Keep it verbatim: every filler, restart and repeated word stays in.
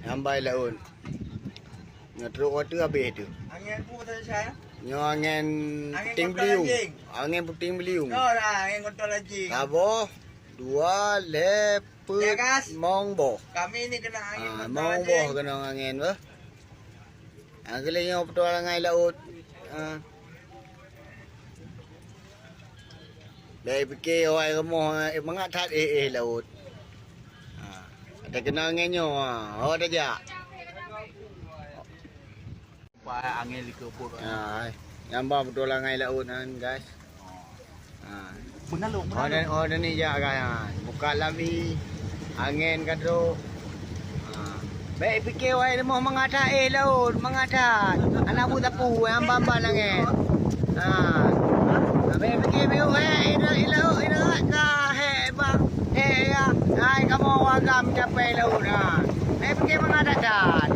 Nyambai laôt. Nyoe trok watèe habéh tu. Angén peue tadi saya? Nyoe angén puting beliung. Angén puting beliung. Nyoe lah angén kontol anjing. Saboh, dua, lhèe, peuet, mong boh. Kami ni kena angén kontol anjing. Ah, mong boh kena angén bah. Ah, keuh lheueh nyoe peutualang ngon laôt. Ah. Bèk pike awai rumoh, eh, mangat that éh, éh laôt. Ha. Ada kena ngon nyoe, ha. Ho tajak. Angén likot. Ha, nyang ba peutualang ngon laôt nyan, guys. Ha. Beunalông, oh, beunalông. Dan, oh, dan ni jak, guys. Ha. Buka lami, angén ka trok. Ha. Bèk pike wai leumah mangat that éh laôt, mangat that. Aneuk buet sapeue nyang ban-ban angén. Ha. Bèk pike beuh, eh, inan ilok, inan ka, hei, bang. Hei, ya. Hai, kamoe warga meucapai laôt, ha. Bèk pike mangat that.